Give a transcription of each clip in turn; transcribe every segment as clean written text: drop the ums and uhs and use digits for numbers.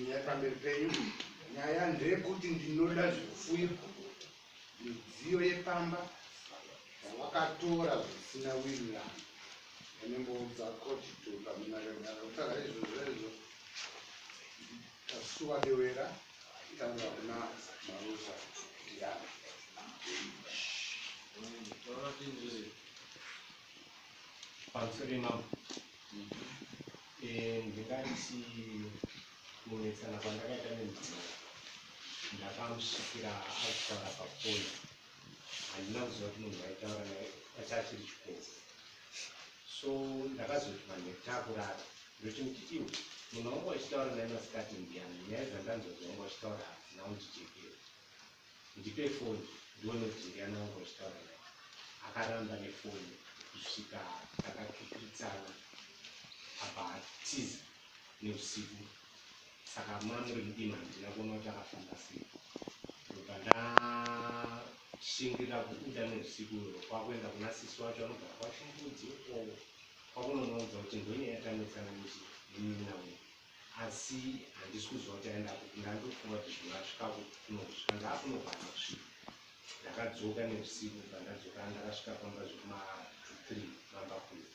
Nyaya pamberi penyu, nyaya ndeyekuti ndinoda zvipfuyo, midziyo yepamba zvawakatora zvisina wirirano. Yanemboudza koti tuka munakutaura izvozvo izvo. Tasuwa Dewera achitaura kuna Maruza Diana. Pamusoro imambo, ndingati kunetsana kwandakaita nemudzimai, ndakamusvikira akutaura pafoni. Handina kuziva kuti munhu waitaura naye achachiri chikoro, so ndakazoti vanhu takurara, ndochimuti, "Iwe, munhu wanga uchitaura naye masikati ndiani? Nyaya dzandanzwa dzawanga uchitaura hadzina kundijekera. Ndipe foni ndione kuti ndiani wanga uchitaura naye." Akaramba nefoni kusvika takakikiritsana, abva atiza neusiku. Saka mamuri mudima, handina kuona kuti akafamba sei. Ndobva ndashingirira kubuda neusiku uyo, kwakuenda kuna sisi wacho anogara kwaChimbudzi uko, kwakunonoudza kuti ndonyaya tanetsana nemunin'ina uyu, asi handisi kuziva kuti aenda kupi. Ndandofunga kuti zvimwe asvika kunosvika ndaakunogwana kusvika. Ndakadzoka neusiku. Pandadzoka, ndakasvika pamba zvekuma 2, 3 mambakuya,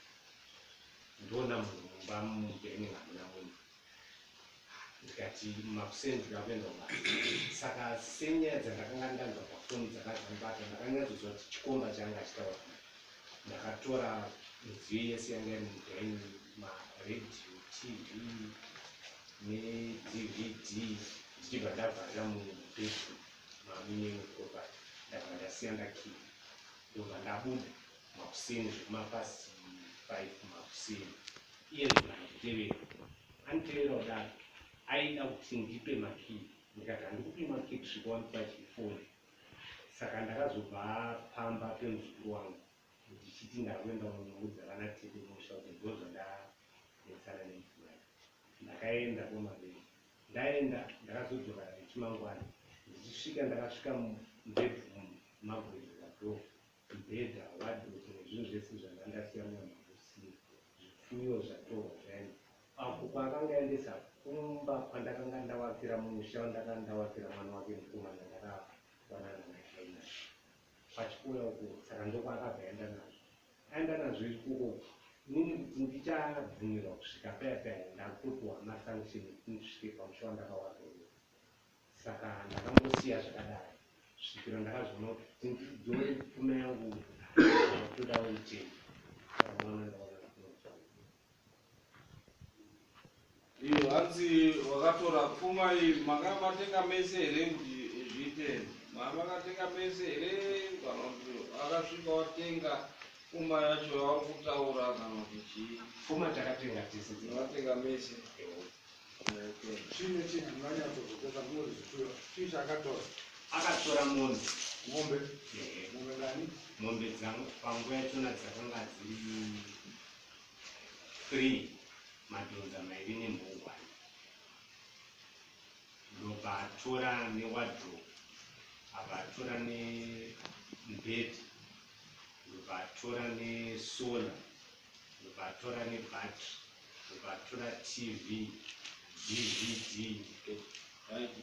ndoona munhu mumba mudining hamuna munhu. Ndikati makuseni ndida kuenda kubasa. Saka senyaya dzandakanga ndanzwa pafoni dzakazambata, ndakanyatsoziva kuti chikomba chaanga achitaura. Ndakatora midziyo yese yanga iri mudining, maredhiyo, TV neDVD, ndichibva ndavharira mubedroom mamine property. Ndabva ndasiya ndakiya, ndobva ndabuda makuseni zvekumapast 5 makuseni. Iye ndobva anditevera. Anditevera kudaro, aida kuti ndipe makii. Ndikati handikupi makii kusvika wandipa chifoni. Saka ndakazobva pamba pemuzukuru wangu ndichiti ndakuenda kunoudza vana tete musha kuti ndo zvandanetsana nemudzimai. Ndakaenda kwamaviri, ndaenda, ndakazodzoka nechimangwana. Ndichisvika, ndakasvika mubedroom magwedzera door, mubhedha, wardrobe nezvinhu zvese zvandandasiya mumamusina, zvipfuyo zvatorwa zvaenda apo kwaakanga aendesa kumba kwandakanga ndawakira, musha wandakanga ndawakira mwana wake mukomana ndakawanana naye pachikoro uko. Saka ndokwaakabva aenda nazvo, aenda nazvo ikoko. Inini kuti ndichabvumirwa kusvika paya paya, ndakutopiwa masanction ekuti ndisvike pamusha wandakawaka iwo. Saka ndakangosiya zvakadaro svikiro ndakazoona kuti ndidzore pfuma yangu toda uitei. Saka mwana ndaona. Iyo hanzi wakatora pfuma iyi, manga matenga mese here kuti zviite? Makatenga mese here kana kuti akasvika watenga pfuma yacho yauri kutaura, kana kuti chii? Pfuma takatenga tese. Makatenga mese? Okay. Chii nechii handinganyatsozopesa munoti zvipfuyo, chii chaakatora? Akatora mombe. Mombe? Ehe. Mombe ngani? Mombe dzangu panguva yachona dzakanga dziri three, madhonza mairi nembongwana. Ndobva atora newardrobe, abva atora nemubhedhi, ndobva atora nesolar, ndobva atora nebattery, ndobva atora TV, DVD. Right.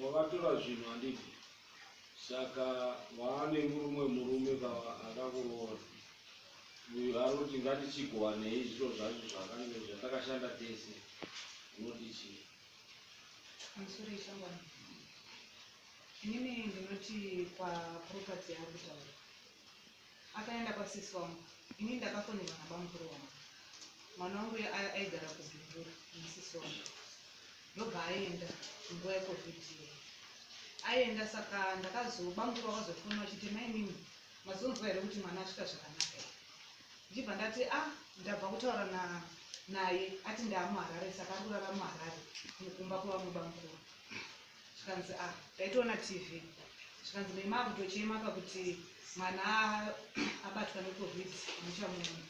Wakatora zvinhu, handiti? Saka waane murume, murume akakuroora uyu ari kuti ngatichigovanei zviro zvacho zvakange zvatakashanda tese. Unoti chii? Pamusoro yechangwana, inini ndinoti paproperty yaari kutaura, akaenda kwasisi wangu. Inini ndakafonerwa nabamukuru wangu. Mwana wangu aigara kuBindura nesisi wangu, ndobva aenda nguva yeCOVID iyoyo aenda. Saka ndakazo bamukuru vakazofona vachiti, "Mainini, mazonzwa here kuti mwana asvika zvakanaka here?" Ndichibva ndati, "A, ndabva kutaura naye, ati ndaamuHarare, saka ari kurara muHarare mukumba kwevamwe bamukuru." Zvikanzi, "A, ndaitoona TV." Zvikanzi, "Nei maakutochema pakuti mwana abatwa neCOVID, muchamuona?"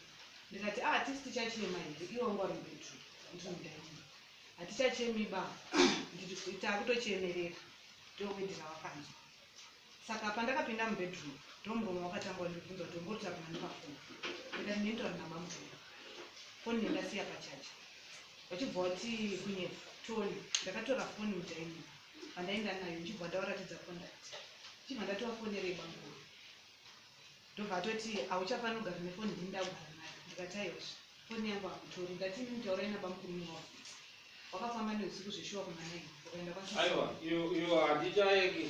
Ndikati, "A, hatisi tichachema here? Iwe wanga uri mubedroom, ndiri mudining, hatichachemi ba, taakutochemerera." Ndowedhi ravakanzwa. Saka pandakapinda mubedroom, ndomurume wakatanga wandibvunza kuti, "Ungoritaura nani pafoni?" Ndikati, "Ndinotaura nabamukuru, foni ndasiya pachaja." Vachibva vati kunyepa toni. Ndakatora foni mudining pandaenda nayo, ndichibva ndavaratidza conduct, ndichibva ndatovafonerei bamukuru, ndobva atoti hauchafaniri kugara nefoni, ndini ndakugara nayo. Ndikati aiwazve, foni yangu hamutori. Ndati imi mutaurai nabamukuru muwafisi. Wakafamba neusiku zveshuwa kuma9 ukaenda kwasisi. Aiwa, iyo iyo handichaeki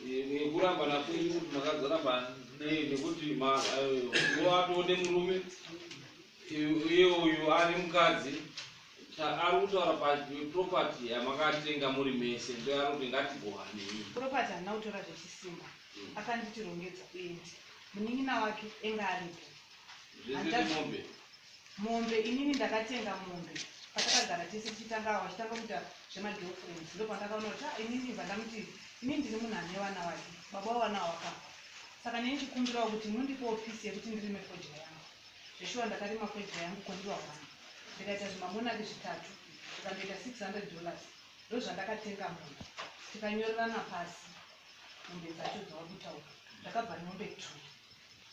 yekuramba nakwenyu kuti makazoramba nei, nekuti iwo atone murume, iye uyu ane mukadzi. Ari kutaura paproperty yamakatenga muri mese, ndo ari kuti ngatigohanei. Property handina kutora zvechisimba. Akanditi rongedza uende, munin'ina wake enga aripo. Zvese nemombe? Mombe, inini ndakatenga mombe patakagara tese tichitanga, vachitanga kuita zvemagirlfriends. Ndo pandakaona kuti ah, inini bva ndamuti inini ndiri munhu ane vana vake, baba wavana wakafa, saka neni chikumbirawo kuti mundipewo peace yekuti ndirime fodya yangu. Zveshuwa ndakarima fodya yangu kondiwa one, ndikaita zvimamonaki zvitatu, ndikandoita $600. Ndo zvandakatenga mombe, tikanyorerana pasi. Mombe dzacho dzava kutaura, ndakabva nemombe two.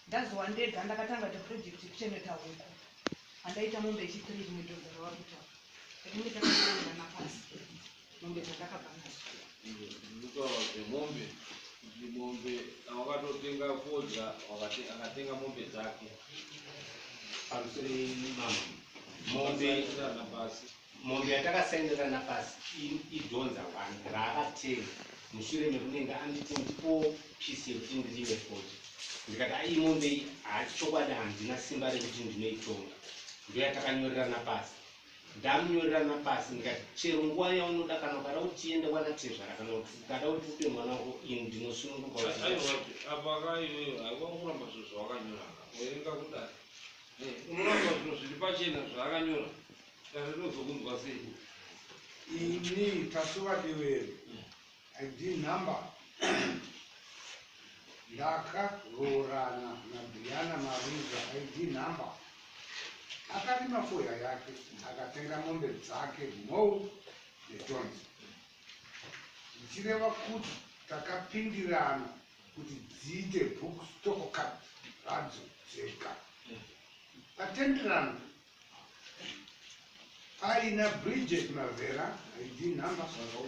Ndazowa ndega, ndakatanga kuita project yekuchengeta huku, handaita mombe yechi3, rimwe dhonza rava kutaura. Takange takanyorerana pasi mombe dzandakabva nadzo. Ndikutaura zvemombe, kuti mombe wakatotenga fodya, akatenga mombe dzake. Pamusoro, mama, mombe Mombe pasi. Mombe yatakasainirana pasi idhonza one raakatenga mushure mekunenge anditi ndipo peace yekuti ndirime fodya. Ndikati ai, mombe iyi chokwadi handina simba rekuti ndinoitonga. Ndoyatakanyorerana pasi. Ndamunyorerana pasi, ndikati chero nguva yaunoda, kana ukada kuti tiende kwana tezvara, kana kuti ukada kuti upe mwana wako, ini ndinosununguka kuti Aiwa, apa kaiweyo haiwa kuramba zvinhu zvawakanyora, werenga kudai. Unoramba zvinhu zviri pachena zvaakanyora, kana tinozokunzwa sei? Ini Tasuva Devere, ID number, ndakaroorana naDiana Maruza, ID number. Akarima fodya yake, akatenga mombe dzake mhou nedhonzi, zvichireva kuti takapindirana kuti dziite book stock card radzo dzega. Patenderano aina Bridget Mavera, ID number,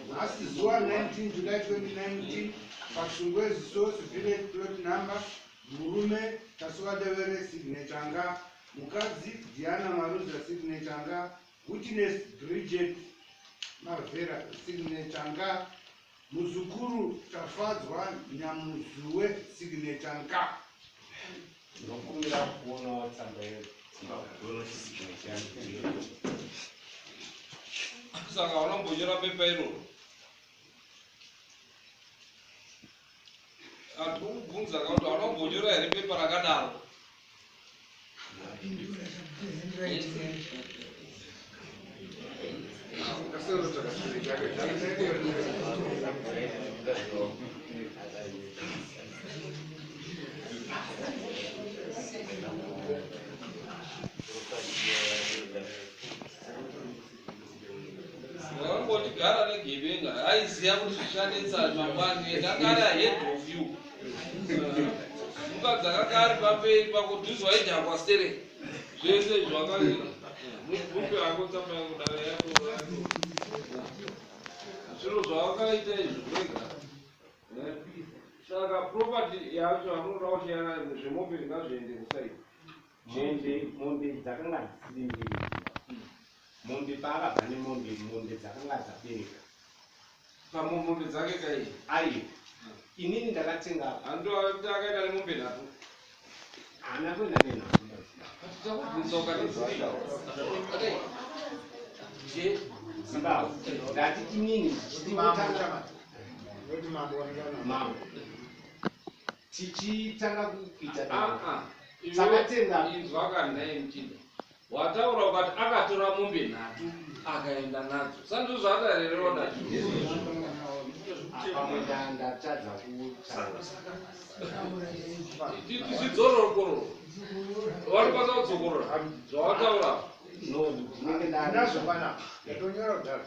nhasi zuva 19 July 2019, paSungwezi Source Village, plot number. Murume Tasuva Devere, signature nga. Mukadzi Diana Maruza, signature nga. Witness Bridget Mavera, signature nga. Muzukuru Tafadzwa Nyamuzuwe, signature nga. Ndinokumbira kuonawo tsamba yeZimbabwe, ndionoti signature yangu. Saka unambonyora pepa iroro, handikukubvunza kakuti haunambonyora here pepa rakadaro? Pindura handwriting yacho. Wakangotigara negebenga, aiziva kuti zvichanetsa mangwani, anga ari ahead of you. Mukadzi akanga ari pamberi pako, dhuzi waidhakwa stere zvese zvakaita. Mupe hako tsamba yako, dare yako. Zviro zvawakaita izvi zvega. Saka property yacho amunoda kuchiyana zvemombe ngazviende kuside. Mombe dzakanga dzisiri mbiri. Mombe, paakabva nemombe, mombe dzakanga dzabereka. Pamombe dzake kai? Aiwa, inini ndakatenga. Hando akaenda nemombe nhatu. Haana kuenda nenhatu. Takubvunza ukati dziri. Zimbabwe, ndati inini ndichitanga Noti mambo waningana. Mambo, tichitanga kuita Inzwa kanhai muchinda, wataura ukati akatora mombe nhatu akaenda nadzo, sandizvo zvaatarerewa nacho? Pamwe ndatadza kutaura. Zvidzororokororo vanokwanisa kudzokorora zvawataura. No, ndinenge Ndinazvo panapa, ndatonyora kudhara.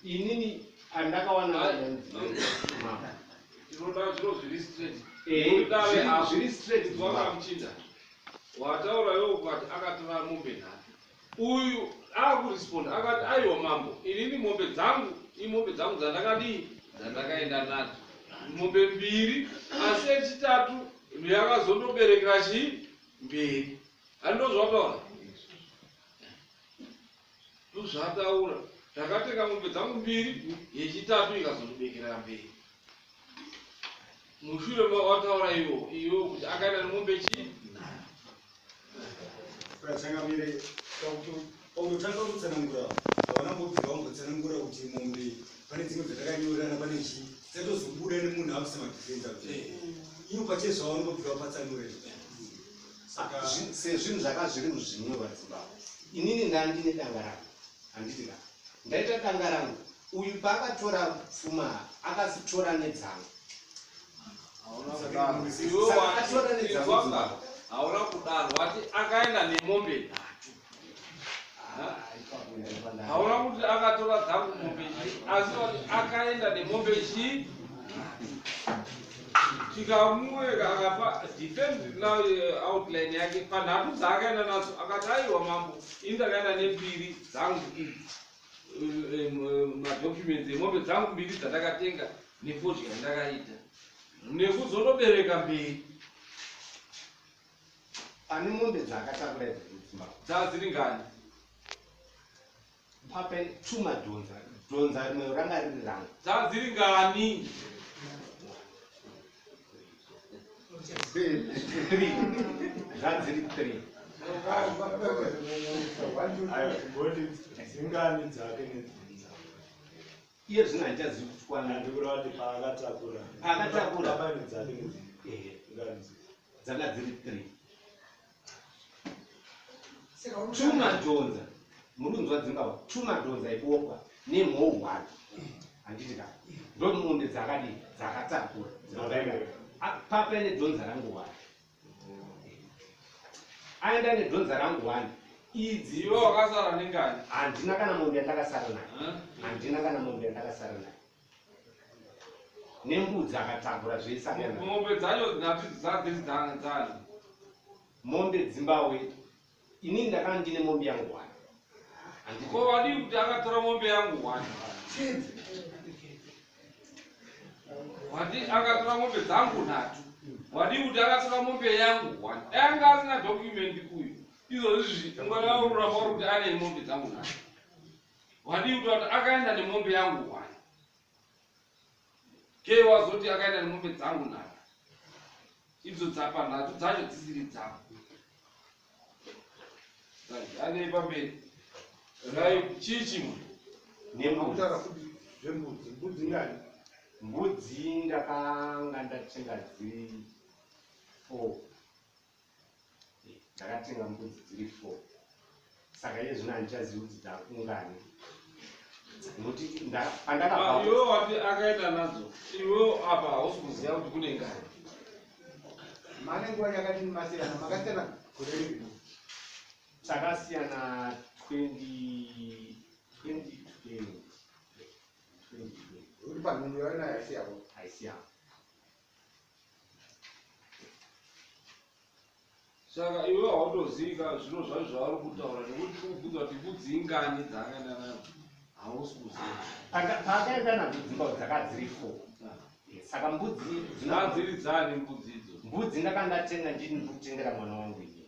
Inini andakawana mambo. Tinoda zviro zviri straight. Zviri straight. Wakamuchinda, wataura iwo ukati akatora mombe nhatu. Uyu akuresponda akati, aiwa mambo, inini mombe dzangu imombe dzangu dzandakadii, dzandakaenda nadzo, mombe mbiri, asi yechitatu yakazondoberekera chii mberi. Handozvataura, ndozvataura. Ndakatenga mombe dzangu mbiri, yechitatu ikazondobekera mberi. Mushure wataura iwo iwo kuti akaenda nemombe chii. Changamire, pautotanga kutsanangura havana mbobvira vambotsanangura kuti mombe pane dzimwe dzatakanyorerana, pane chii dzatozobuda nemunhu akuisa madefense kuti ivo pachezvavo vanombobvira vapatsanure. Saka Sezvinhu zvaka zviri muzvinyorwa, Zimbabwe, inini ndandine danga rangu, handiti ka? Ndaita danga rangu. Uyu paakatora pfuma akazitora nedzangu. Hauna kudaro. Iwe Saka wati atora nedzangu. inzwaka, Zimbabwe. Hauna kudaro. Wati akaenda nemombe nhatu. Hauna kuti akatora dzangu mombe chii, asi wati akaenda nemombe chii. Tikamuweka akapa defend outline yake panhatu dzaakaenda nadzo. Akati, aiwa mambo, ini ndakaenda nembiri dzangu idzi, madocuments emombe dzangu mbiri dzandakatenga nefodya yandakaita nekuzondobereka mberi. Pane mombe dzaakatakura idzi, Zimbabwe. Dzadziri ngani? Pape two madhonza, dhonza rimwe ranga riri rangu. Dzadziri ngani? Three, zvadziri three. Ngoti dzingani dzake nedzidza? Iye zvino handichazivi kuti kwana. Handikureva kuti paakatakura. Paakatakura. Pane dzake nedzidza. Ehe. Ngani dzidza? Dzanga dziri three. Saka uri Two madhonza, muri kunzwa Zimbabwe? Two madhonza ebokwa nemhou one, handiti ka? Ndo mombe dzakadii dzakatakura. Papa nedhonza rangu one, aenda nedhonza rangu one idzi. Iwe wakasara nengani? Handina kana mombe yandakasara nayo. Huh? Handina kana mombe yandakasara nayo, nembudzi akatakura zvese akaenda. Mombe dzacho nhatu dzadziri dzani? Mombe, Zimbabwe, inini ndakanga ndine mombe yangu one, handiti? Ko wadii kuti akatora mombe yangu one? Wati akatora mombe dzangu nhatu, wadii kuti akatora mombe yangu one? Dai anga asina document uyu izvozvizvi, ungadaururamba uri kuti ane mombe dzangu nhatu. Wadii kuti wati akaenda nemombe yangu one? Ke wazoti akaenda nemombe dzangu nhatu, idzo dzapa nhatu dzacho dzisiri dzangu. Anei pamberi rai, chii chimwe? Nembudzi. Makutaura futi zvembudzi. Mbudzi ngani? Mbudzi ndakanga ndatenga dziri four. Ndakatenga mbudzi dziri four, saka iye zvino handichazivi kuti dzakungani, nokuti pandakabva. Iwe wati akaenda nadzo, iwe apa hausi kuziva kuti kune ngani. Mane nguva yakadini masiyana? Makasiyana gore ripi? Takasiyana 20 2020, 2020. Uri panhumbu yainayo haisi yavo? Haisi yavo. Saka iwe hautozivika zviro zvacho zvavari kutaura, nekuti kubvunza kuti mbudzi ingani dzaakaenda nadzo, hausi kuziva. Paakaenda nadzo, dzimba dzaka dziri four. Saka mbudzi Dzadziri dzani mbudzi idzo? Mbudzi ndakanga ndatenga ndini, ndiri kutengera mwana wangu ini.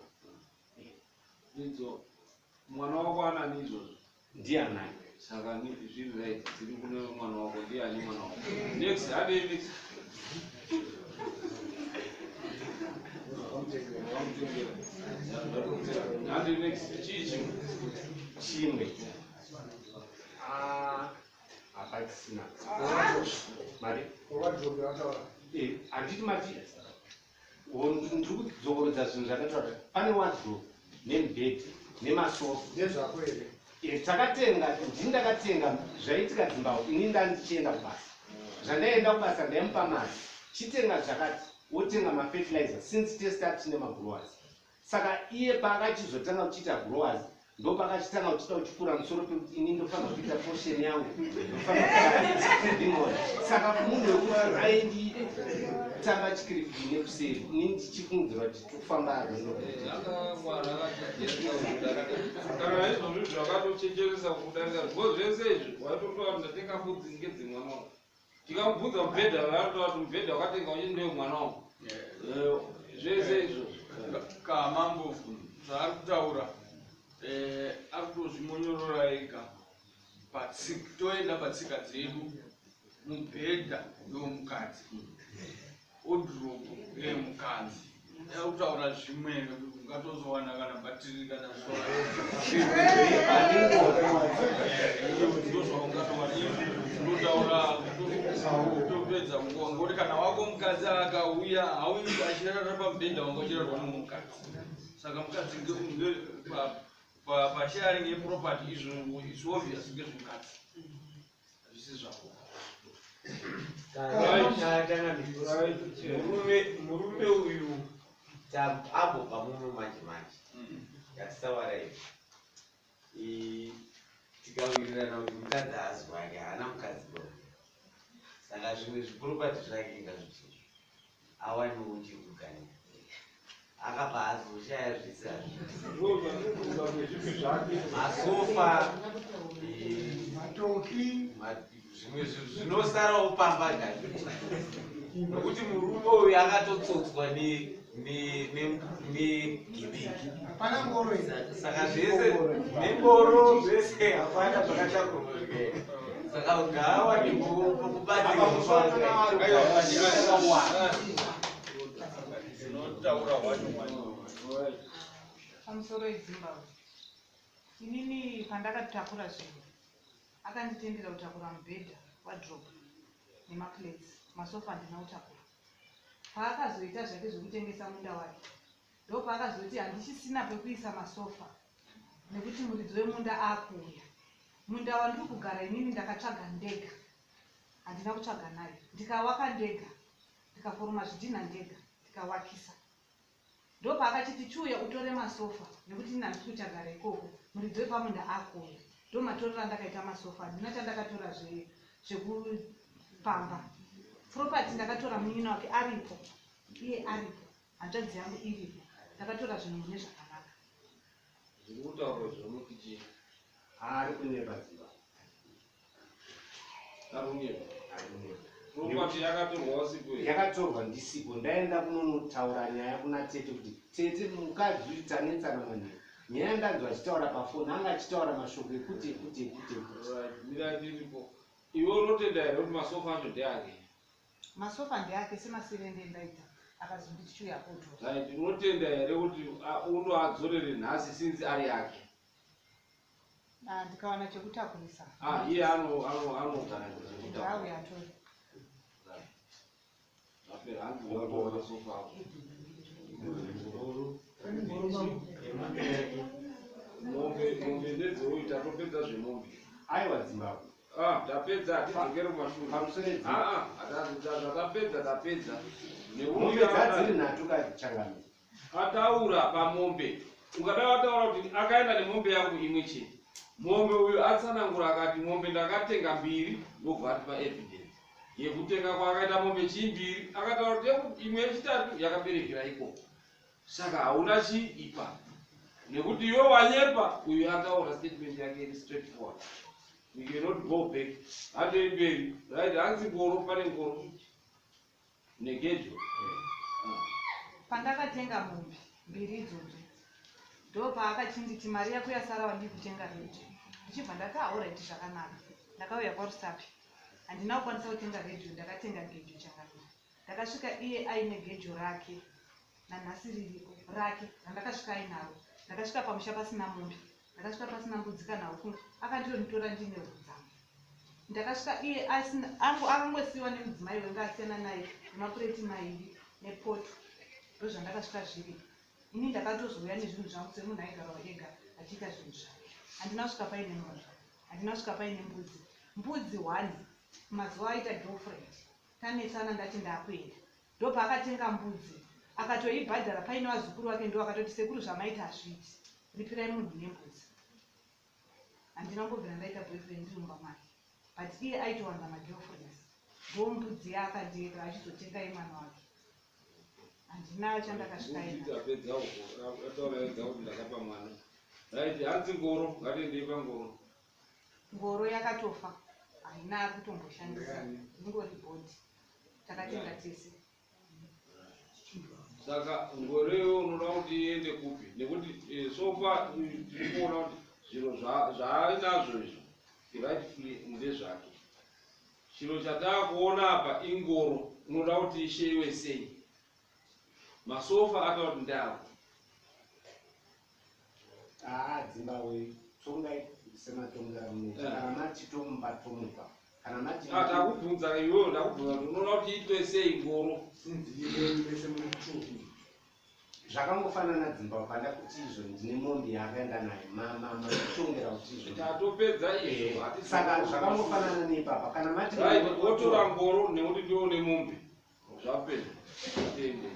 Idzo mwana wako anani izvozvo? Ndianani? Saka zviri right, dziri kune mwana wako. Ndiani mwana wako? Next, hadei next. Wakamutengera. Handi next, chii chimwe? Chimwe. Ah, hapachisina mari. Wardrobe yataura. Handiti mati ndiri kudzokorodza zvinhu zvakataura? Pane wardrobe nemubhedhi nemasofa. Ndezvako here? Takatenga, ndini ndakatenga. Zvaitika, Zimbabwe, ini ndandichienda kubasa. Zvandaenda kubasa ndaimupa mari, chitenga zvakati, wotenga mafertilizer, since tese tine magrowers. Saka iye paakachizotanga kuchiita growers, ndo pakachitanga kuchita kuchikura musoro pekuti ini ndofanira kuita portion yangu, ndofanira kudai. Saka munhu wekuti ainditamba chikirifiti nekuseri, ini ndichifungidzira kuti tofamba rwendo. Akangwara, akachenjeresa. Kana izvozvi zvakatochenjeresa kudarika zvo zvese izvi, waitotora kuti ndatenga mbudzi ngedzemwana wangu. Tikamubvunza mubhedha, vaatotora kuti mubhedha wakatenga uchi ndewe mwana wangu. Zvese izvozvo. Kamambo zvaari kutaura, ari kutozvimonyorora ega. Toenda patsika dzedu, mubhedha ndewomukadzi, wardrobe ndeyemukadzi. Ari kutaura zvimwe ungatozowana kana bhatiri kana ndozvaungatowana. Izvi zvinotaura kutopedza nguva, ngekuti kana wako mukadzi akauya, hauyi achirara pamubhedha wanga uchirarwa nemukadzi. Saka mukadzi pasharing yeproperty, izvo is obvious ngezvemukadzi, hazvisi zvako. Murume uyu ambobva muno manje manje, ngatisawara izvi. Tikawirirana kuti mukadzi haazi wake, haana mukadzi bo, saka zvimwe zviproperty zvake ngazvitorwe, awanewo chekuganira. Akabva azoshaya zvese hazvi, masofa, matoki, zvimwe zvinhu zvinosarawo pamba ngazvi, nokuti murume uyu akatotsotswa negebengi. Hapana ngoro idzi. Saka zvese nengoro zvese hapana zvakatakurwa zvikaenda, saka ngaawane kubatsirwa. Tinotaura hwacho mwana. Pamusoro eZimbabwe, inini pandakatakura zvinhu, akanditendera kutakura mubhedha, wardrobe nemaplates. Masofa handina kutakura. Paakazoita zvake zvekutengesa munda wake, ndopaakazoti handichisina pekuisa masofa nekuti muridzi wemunda akuuya. Munda wandiri kugara inini ndakatsvaga ndega, handina kutsvaga naye. Ndikawaka ndega, ndikaforoma zvidhina ndega, ndikawakisa. Ndopaakachiti chiuya utore masofa nekuti ini handisi kuchagara ikoko, muridzi wepamunda akuuya. Ndo matorero andakaita masofa. Handina chandakatora zvekupamba. Property ndakatora munin'ina wake aripo, iye aripo, hanzvadzi yangu iripo. Ndakatora zvinhu mune zvakanaka. Zviri kutaurwa zvamuti chii? Ari kunyepa dziva. Ari kunyepa. Ari kunyepa. Property yakatorwa usipo here? Yakatorwa ndisipo. Ndaenda kunonotaura nyaya kuna tete kuti tete, mukadzi uyu tanetsana manheru. Nyaya ndanzwa achitaura pafoni, anga achitaura mashoko ekuti ekuti ekuti ekuti. Right, mira ndiripo. Iwe unotenda here kuti masofa acho ndeake? Masofa ndeake semasirende ndaita, akazonditi chiuya kotora. Right, unotenda here kuti unoadzorere nhasi sinzi ari ake? Ah, ndikawana chekutakurisa. Ah, iye anogara. Ngauya atore. Zvapera, hanzi unotora masofa ako. Pane ngoro, mambo. Mombe ndedzeuyu, tatopedza zvemombe. Aiwa Zimbabwe. Ah, tapedza, hatidzokere kumashure. Pamusoro eZimbabwe. Ah, ah, tatapedza, tapedza. Mombe dzadziri nhatu kachangamira. Ataura pamombe, ungada wataura kuti akaenda nemombe yangu imwe chete. Mombe uyu atsanangura akati mombe ndakatenga mbiri, ndobva atipa evidence yekutenga kwaakaita mombe chimbiri. Akataura kuti imwe yechitatu yakaberekera ikoko, saka hauna chiipa nekuti iwe wanyepa. Uyu ataura statement yake iri straight forward, we cannot go back. Handei mberi. Right, hanzi ngoro, pane ngoro negejo. Pandakatenga mombe mbiri idzodzo, ndopaakachinditi mari yako yasara wandii kutenga redhiyo. Ndichibva ndati alright, zvakanaka. Ndakauya kwaRusapi, handina kukwanisa kutenga redhiyo, ndakatenga gejo changamira. Ndakasvika iye aine gejo rake, nanhasi ririko rake randakasvika ainaro. Ndakasvika pamusha pasina mombe, ndakasvika pasina mbudzi kana huku, akandinonitora ndine huku dzangu. Ndakasvika iye akangosiyiwa nemudzimai wenge asiyana naye nemapureti mairi nepoto. Ndozvandakasvika zviri. Ini ndakatozouya nezvinhu zvangu semunhu aigarawo ega achiita zvinhu zvake. Handina kusvika paine mombe, handina kusvika paine mbudzi. Mbudzi one, mazuva aita girlfriend tanetsana, ndati ndakuenda, ndopaakatenga mbudzi akatoibhadhara paine vazukuru vake. Ndo akatoti sekuru, zvamaita hazviiti, ripirai munhu nembudzi. Handina kumbobvira ndaita boyfriend ndiri mumba make. But iye aitowanza magirlfriends. Ndombudzi yaakandiyeka achizotenga yemwana wake. Handina chandakasvika Mbudzi ina. tapedza uko, ataura ega kuti ndakapa mwana. Right, hanzi ngoro, ngatiendei pangoro. Ngoro yakatofa, haina kutomboshandisa, ingori bhodhi. Takatenga tese. Saka ngoro iyoyo unoda kuti iende kupi? Nekuti so far tiri kuona kuti zviro zvaainazvo izvo rightfully ndezvake. Chiro chataakuona apa ingoro, unoda kuti isheyiwe sei? Masofa ataura kuti ndeako. Haa, Dzimbahwe, tongai sematongera munoita. Kana mati tomupa, tomupa. Kana mati Ah, takubvunza iwewe, ndakubvunza kuti unoda kuti iitwe sei ngoro. Zvakangofanana, Dzimba, panda kuti izvo ndine mombe yaakaenda nayo, matongera kuti izvo Tatopedza izvo. Saka zvakangofanana neipapa kana mati Right, wotora ngoro nekuti ndiwo une mombe. Zvapedza. Tende.